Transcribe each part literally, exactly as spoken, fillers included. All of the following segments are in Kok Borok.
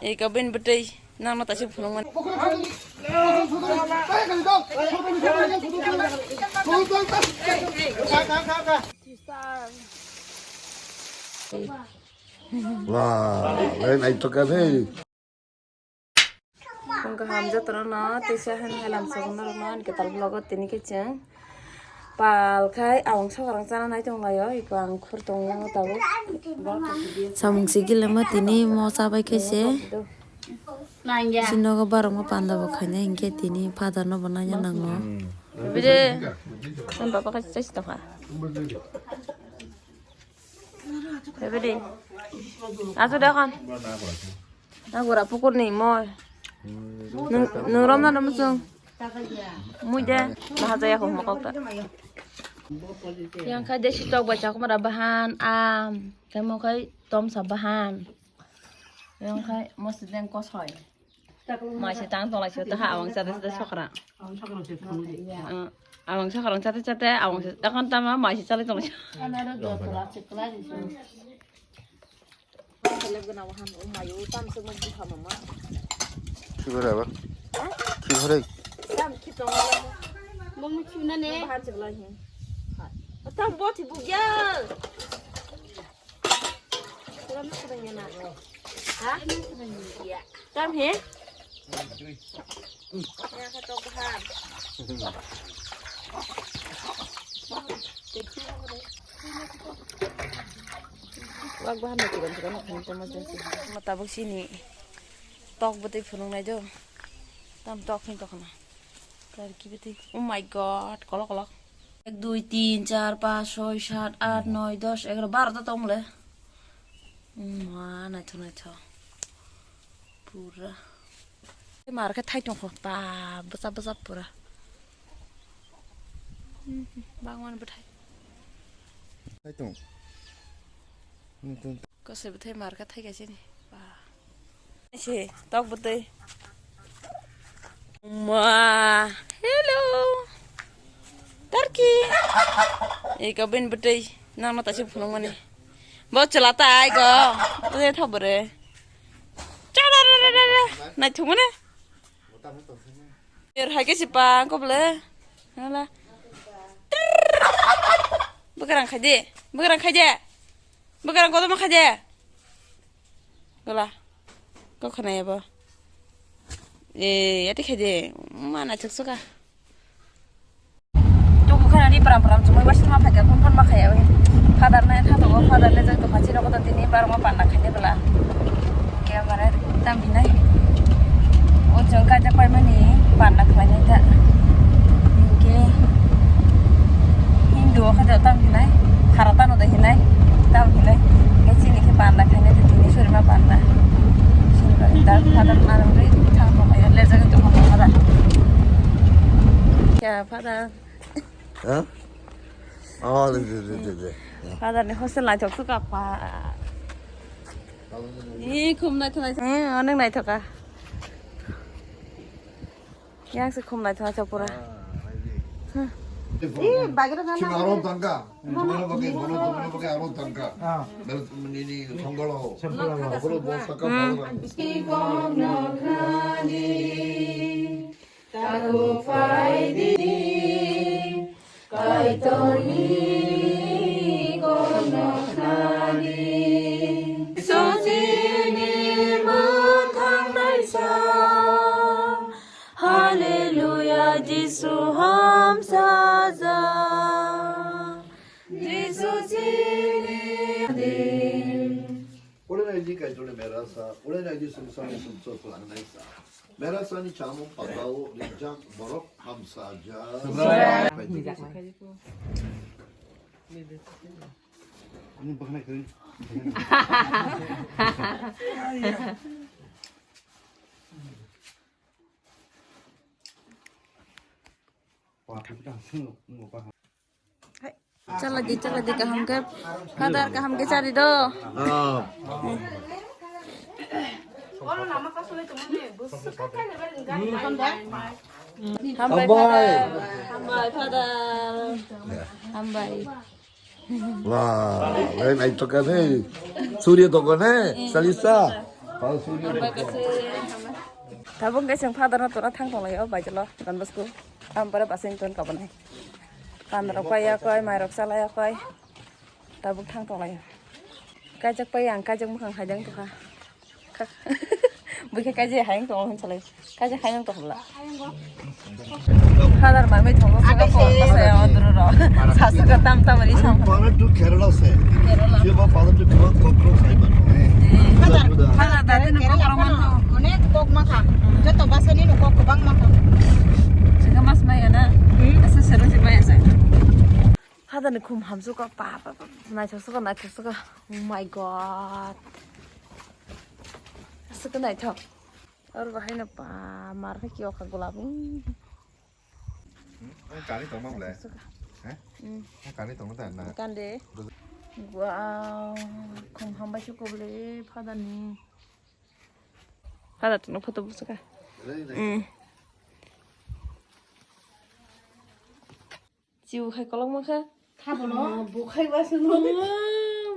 Eka bin betai nang mata si phunung man. Wah, lain ai toka deh. Kung kaham jotono no tisa han helam sogono rok no ani kwtal vlog o tini khe chwng pal khai awang sokarang chana nai tong laio iko ang khur tong yang tabuk. Samung si gilema tini mo chabai khe se. Si nogo barok ma panda bo khainai hinkhe tini father no bo naina nango. Bide. Ton baba khai chai tong kha. Bide. Asu de kon. Na gura pukur ni moi. Nung rom na rom sung. Mui de. Bahasa ya ko mokok ta. Yang khai desi tok bacha kumara bahan am. Khai mo khai tom sa bahan. Yang khai mo sedeng kosoi. Mai se tang tong lai se ta ha awang chate chate sokra. Awang sokra se phunuk di. Awang sokra chate chate awang se takon tama mai se chale tong lai. Ana ro do tla se kla ni se. Ba se le gana wahan o mai o tam se mo bu ha mama. Ki gore ba? Ha? Ki gore? Tam ki tong lai. Mong mi chuna ne. Ba ha se lai hin. Tam bo ti bu ya. Ha? Tam he? Wak bahan na kiran kiran na khan tama jasi. Matabok sini tok bwtwi phunuk nai do. Tam tok hin tok na. Kar ki bwtwi. Oh my God, kolok kolok. Ek, dui, tin, char, pas, soi, sat, at, noi, dos, egaro, baro ta tong le. Ma, naithok naithok. Pura. Mar khe thai tong kho, ba, bwsa bwsa pura. Bangmani bwthai. Thai tong. Kose bwthai mar khe thai kaisa ni. Ba. Se tok bwtwi. Ma, hello. Turkey. Eko bin bwtwi. Nang mata si phunung mani. Bo chwla ta ai go. Bwtwi tha bwrwi. Cha da da da da da. Naithok mani. Er hai khe si pa ko ble. Hala. Bwkrang khai de. Bwkrang khai de. Bwkrang kotorma khai de. Gola. Kok khna yabo. Eh, yati khai de. Mana chuk suka. Tuku khana ni pram pram chumui wasin ma phai ka phone phone ma khaya we. Father na tha to father le jai to khachi rok to tini bar ma panna khani bla. Ke mare tam hinai. O jong ka ja pai mani panna khlai nai ta. Ke Hindu o kha tam hinai. Khara tano da hinai. Tam hinai. Ke chini ke panna khlai nai tini suri ma panna. Sini ba ta father na ri thang to ya le jai to ma khara. Ya father. Ha? Oh, de, de, de, de, de. Father ni hostel naithok suka pa. Ih, khum naithok naithok. Eh, onek naithok ka. Yang se khum naithok naithok pura. Ih, bagira jana. Chima aron tangka. Bono bagi, bono, bono bagi aron tangka. Ah. Bel, ini, ini, songgolo. Songgolo. Songgolo, bono saka, hmm. Tago phaidi, Kaitorni kono khnadi. Jisuni mwthang naisa, Haleluya, Jisu hamsajak. Jisu chini din. Ulenai ji Kaitorni merasa, ulenai ji sungsarni sumsok langnai sa. Merasani chamung patao rijak borok hamsajak. Ini bahana kering. Wah, kita sungguh, sungguh paham. Chaladi, chaladi, kaham khe. Father, kaham khe chari do. Ah. Hambai, hambai. Father. Hambai, father. Hambai. Wah, lain ai toka ne. Surya toka ne, Salisa. Pal Surya toka. Tabuk guys, ang father no tora thang tong layo, bai jalo, dan bosku. Am para basing ton ka banai. Pan rok pai ya koi, mai rok chala ya koi. Tabuk thang tong layo. Kaijak pai ang, kaijak mukhang haidang toka. Buikhe kaijak hayang tong hwn salai. Kaijak hayang tong la. Father mai mai thongo saka ko saya odro ro. Sasa ka tam tam ri sam. Father to Kerala se. Kerala. Ye ba father to Kerala cockroach hai ban. Father, father da te ko koro man. Onek kok ma kha. Joto basani no kok bang ma kha. Saka mas mai ana. Asa seru si mai asa. Father ni khum hamsu ka pa pa pa. Naithok suka, naithok suka. Oh my God. Suka naithok. Oro bahai no pa mar khe kio kha golap. Ang kani tongma ble. Suka. He? Hmm. Ang kani tongma ta na. Kande. Wow. Khum hambai suka ble father ni. Father tongno photo busuka. Hmm. Chiu khai kolok ma kha. Kha bolo. Bo khai ba se no.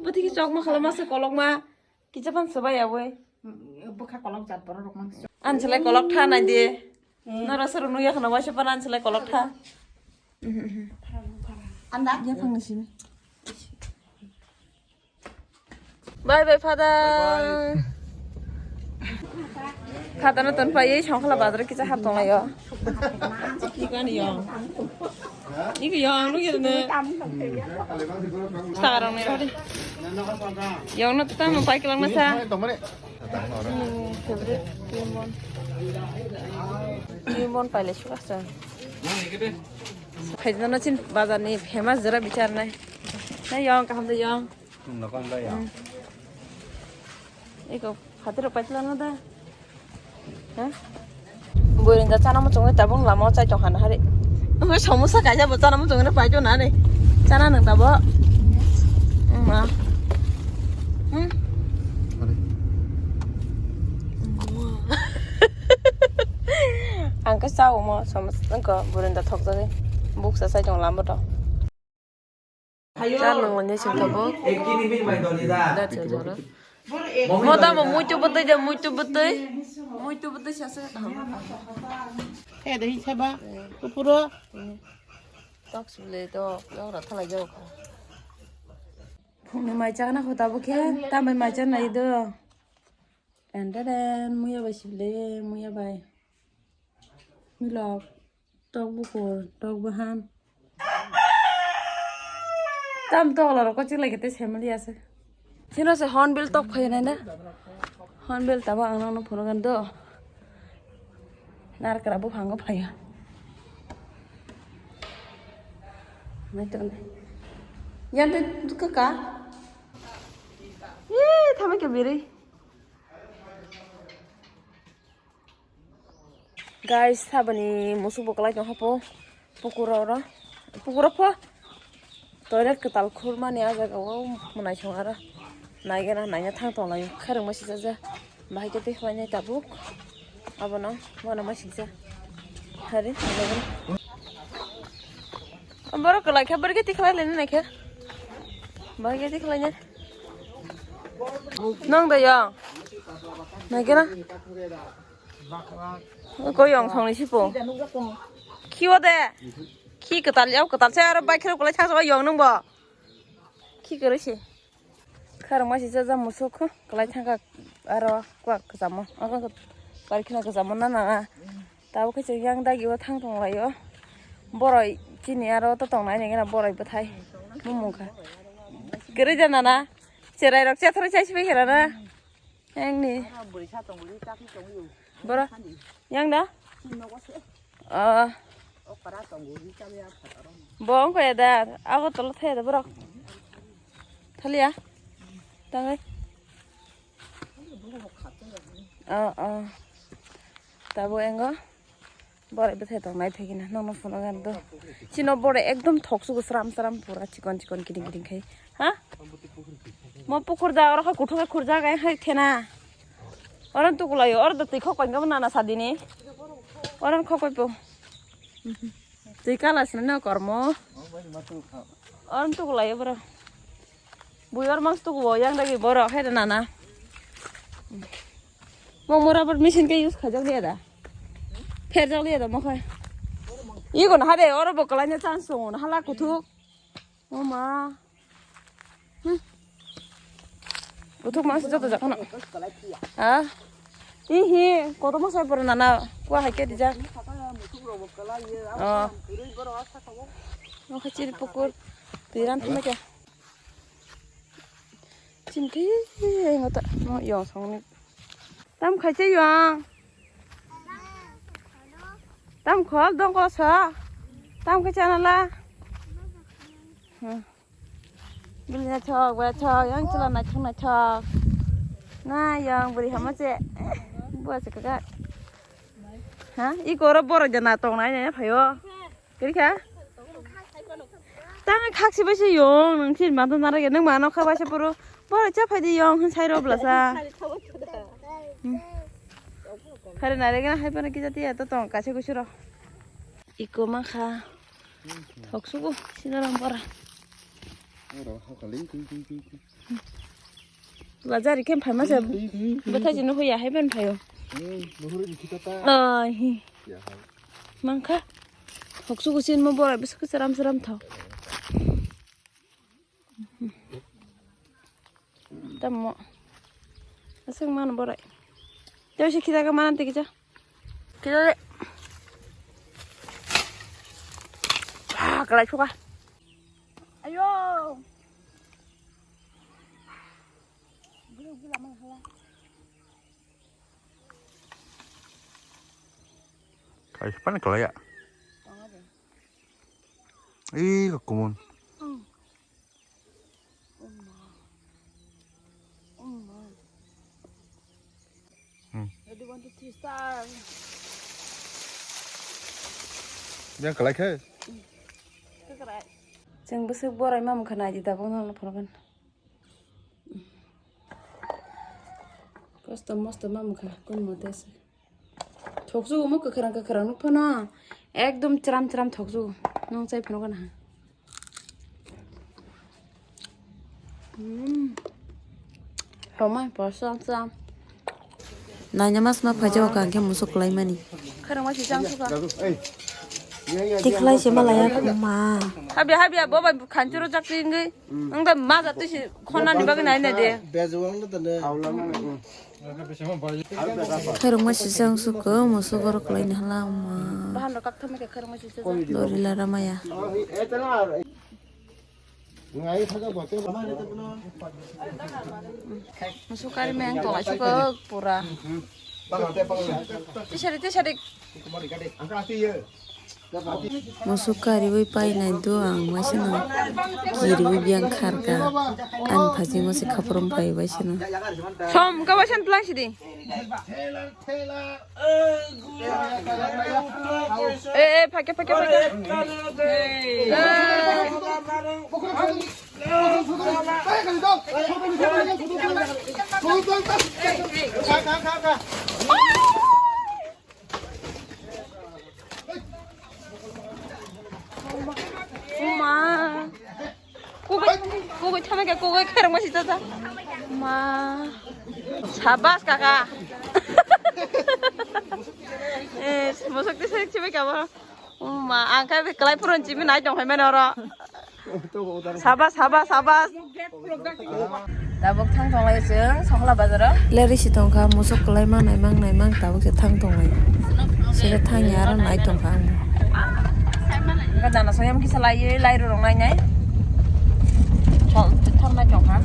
Bati ki chok ma khala ma se kolok ma. Kicha pan sabai awe. Bo kha kolok jat boro rok mang. An selai kolok tha nai de. Nara sero nuya khana waisa pan an selai kolok tha. Anda. Ya phang ni simi. Bye bye, Father. Father no ton pai, songkhala bazar kisa hap tong layo. Ikani yong. Iki yong, lu gitu ne. Sarong ne, tadi. Yong no tamo pai kelang nasa. Hmm, favorite, lemon. Lemon pai le suka sa. Khaidna no chin bazar ni famous jera bichar nai. Nai yong, kaham de yong. Nokon da ya. Hmm. Iko phatiro paitla no da. Ha? Boring da chana muchungwi tabung lama chai tong hana hari. Ungwi samosa kaisa bo chana muchungwi paito na re. Chana nang tabo. Hmm, ma. Hmm. Hari. Ang ka sao mo samosa ko boring da thok jagwi. Buksa chai tong lama to. Chal nang manya sing tabuk. Da chal jora. Mo tamo muitu bwtwi de, muitu bwtwi. Muitu bwtwi sasa kaham. Khe de hi saba. Kupuro. Tok sule to, tok ra thalai jao kha. Phungni mai chana kho tabuk khe, tamai mai chana ido. Ten ten ten, muya bai sibile, muya bai. Milok, tok bukur, tok bahan. Tam tok lorok ko chilai kete family ase. Sino se hornbill tok phai nai na. Hornbill tabo ang nang phunukgwi do. Narkra buphango phaiya. Nai to nai. Yan te duka ka. Ye, thame ke biri. Guys, sabani musuk bo kwlai tong hapo. Pukuro ro. Pukuro pho. Toilet kwtal khurmani a jaga o mwnai song aro. Naigena naina thang tong laio. Khairokma sijak ja. Bahai khe tei khlainai tabuk. Abono, bono ma sijak. Hari, abono. Borok kwlai khe, borok khe tikhlai laina nai khe. Bahai khe tikhlai nai. Nang da yang. Nai khe na. Ko yang thong ni sipo. Khi o de. Khi kwtal yao, kwtal se aro bai khe kwlai thang yong nang bo. Khi kwrwi se. Kharang ma sijak ja musuk kwlai thang kha aro kwak kwchamo. Aro bari kheno kwchamo na na. Tabuk khe chwng yang dagi o thang tong laio. Boroi chini aro to tong nai nang boroi bwthai. Mumung kha. Kwrwi ja nana. Cherai rok chethrai chai sibai khe rana. Yang ni. Boro. Yang da? Ah. Bo ongko ya da. Abo tolo thaya da borok. Thalia. Tangai. Ah, ah. Tabo engo. Borai bwthai tong nai thai gina, nono phunukgwi do. Chini borai ekdom thok sugo sram sram pura chikon chikon kiting kiting khai. Ha? Mo pukur da oro kha kuthuk khe khurjak ai hai thena. Oro tukulai oro da twi khok pankha nana sadini. Oro khok pai po. Twi kala sina na kormo. Oro tukulai bro. Bui or mas tuku bo yang dagi borok hai nana. Mo mora bor machine ke use khajak liya da. Pher jak liya da mo khai. Iko na hade oro bo kalai na chance song na hala kuthuk. Mama. Hmm. Uthuk mas joto jakano. Ha? Ihi, koto mo sai poro nana. Kwa hai ke dijak. Oh. Mo kha chiri pukur. Tiran thumai ke. Chim khe, ngota, mo yong song ni. Tam khai che yong. Tam khol dong ko sa. Tam khai chana la. Hmm. Bili na chok, ba chok, yang chila na chok na chok. Na yang beri hama che. Bua che kaka. Ha? I koro boro jana tong nai nai phayo. Kiri kha? Tang khak si bai se yong, nang si ma to nara ge, nang ma no kha bai se poro. Boro cha phai di yong, sai ro bla sa. Phare nare gana hai pano kisa tiya to tong kaise kusi ro. Iko ma kha. Thok sugo sida ram bora. Oro ha kali ting ting ting ting. Bazar ikem phai ma se. Ting ting ting ting. Bwthai jino hoya hai ben phayo. Hmm, nuhuri di kita ta. Ai hi. Ya hai. Mangkha. Thok sugo sin mo bora bis kusi ram saram tho. Tamo. Aswk mano borai. Tei se khita ka manan tei kisa. Kisa de. Ah, kalai suka. Ayo. Kai pan kalai ya. Ih, kumun. Hmm. Ready, one, two, three, start. Yang kalai khe? Chwng bwswk borai ma mungkha nai di tabuk no phone kan. Kosto mosto ma mungkha kun mote se. Thoksugo mo kwkhwrang kwkhwrang nuk phano ekdom chram chram thoksugo nung chai phano gana ha. Hmm. Homai porsa cham. Naina mas ma phaja o kangkhe musuk lai mani. Khwrang ma si chang suka. Tikhlai se malaya khuma. Habya habya boba khanchuro chakri ngi. Ang da ma jati si khona ni bagwi nai na de. Bejuang na tane. Khairokma sisang suko, musugo rok laini hala wngma. Bahan rok kak thama khe khairokma sisang. Lori lara maya. Musuk kari meng tong ai suko pura. Tisari tisari. Musuk kariwi painai do ang waisano kiriwi biyang kharka. Ani phasingo se khaprom phai waisano. Som ka waisan tlang sidi. Eh, eh, phake, phake, phake. Eh. Uma. Kugui, kugui thame ke kugui khereng masi tata. Ma. Sabas kaka. Eh, musuk ti sik chibi kabo. Uma, angka bi kelai puron chibi nai dong hai mane oro. Sabas, sabas, sabas. Tabuk thang tonglai chwng Songla bazaro. Leri si tongkha, musuk kwlai ma naimang naimang tabuk se thang tonglai. Sere thang ya aro nai tongkha ang. Ga dana soyam kisa lai lai ro rong nai nai. Chol thang nai tongkha.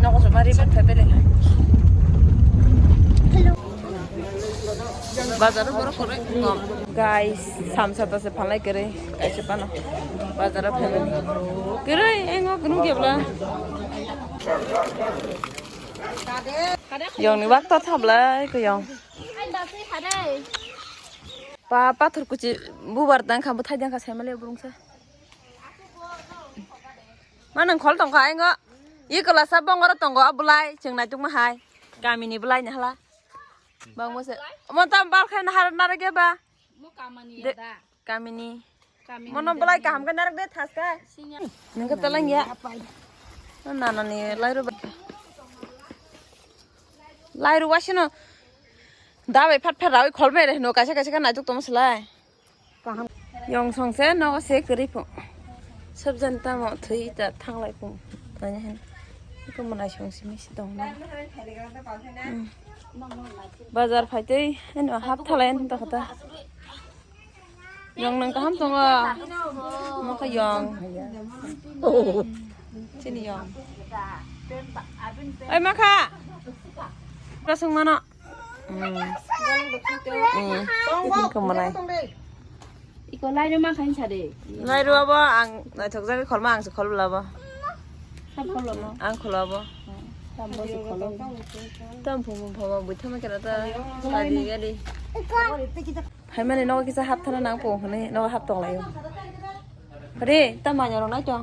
Noko so mari ban phe pele. Bazar o borok kwrwi kok. Guys, samsa tase phalnai kwrwi kaisa phano. Bazar o phaimani. Kwrwi engo kunu kebla. Yong ni wak ta thablai ko yong. Pa pathor kuchi bubar dang kha, bwthai dang kha, saimali burung sa. Ma nang khol tong kha engo. I kwlasa bongoro tongo a bwlai, chwng naituk ma hai. Kamini bwlai ni hala. Bang mo se. Mo tam bal khai nahar nara ge ba. Mo kamani De- ya da. Kamini. Mono belai kaham khe narwk de thaska. Nang khe talang ya. Nana ni lairu ba. Lairu wasino. Dabai phat phat rawi kholmai re hino kaisa kaisa khe naituk tongma slai. Kaham. Yong song se nogo se kwrwi pho. Sabjani tamo thwi ta thanglai pho. Tanya hen. Iko manai song simi si tong na. Hmm. Bazar phaitwi eno hap thalai ani ta khata. Yong nang kaham tongo. Mokha yong. Chini yong. Oi makha. Kasung mano. Hmm. Hmm. Iko manai. Iko lairu ma khain sade. Lairu abo ang naithok jagwi kholma ang se khol bla bo. Sab khol mo. Ang khol abo. Tam bo se khol. Tam phung phung phung bui thama kena ta. Lairu. Gari gari. Phaimani nogo kisa hap thana nang po hwnwi nogo hap tong laio. Re ta manya rok nai tong.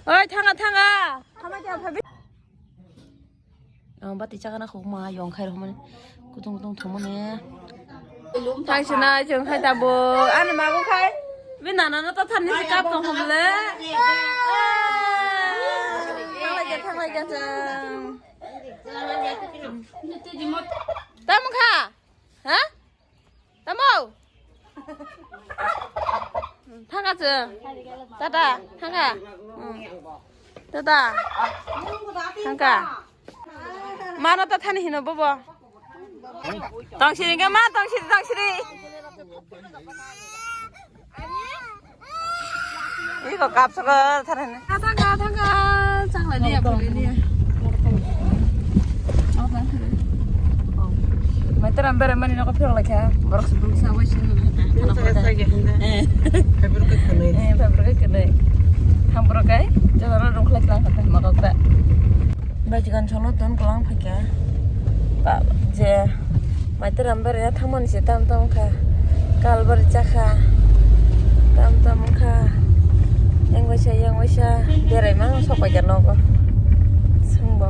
Oi thanga thanga. Hama kya phabi. Ang bati chakana khokma yong khai rokmani kutung kutung thumani. Thang sina chwng khai tabuk ani mago khai. Bi nana no ta thani si kap tong homle. Thanglai kya thanglai kya chwng. Tamo kha? Ha? Tamo? Thangka chwng. Tata, thangka. Hmm. Tata. Thangka. Mano ta thani hino bobo. Tongsiri ke ma, tongsiri, tongsiri. Iko kapsoko tharani. Thangka, thangka, changlai liya, phulai liya. Maitara bere mani noko phirok laikha. Borok se borok sa wai sini. Eh. Fabrika khanai. Eh, fabrika khanai. Thang borok kai, jora rung khlai klang kata makok ta. Bajikan solo ton klang phaikha. Ba, je, maitara bere thangmani se tam tam kha. Kalbari chakha. Tam tam kha. Yang waisa, yang waisa. Berai mang sok paikha nogo. Sungbo.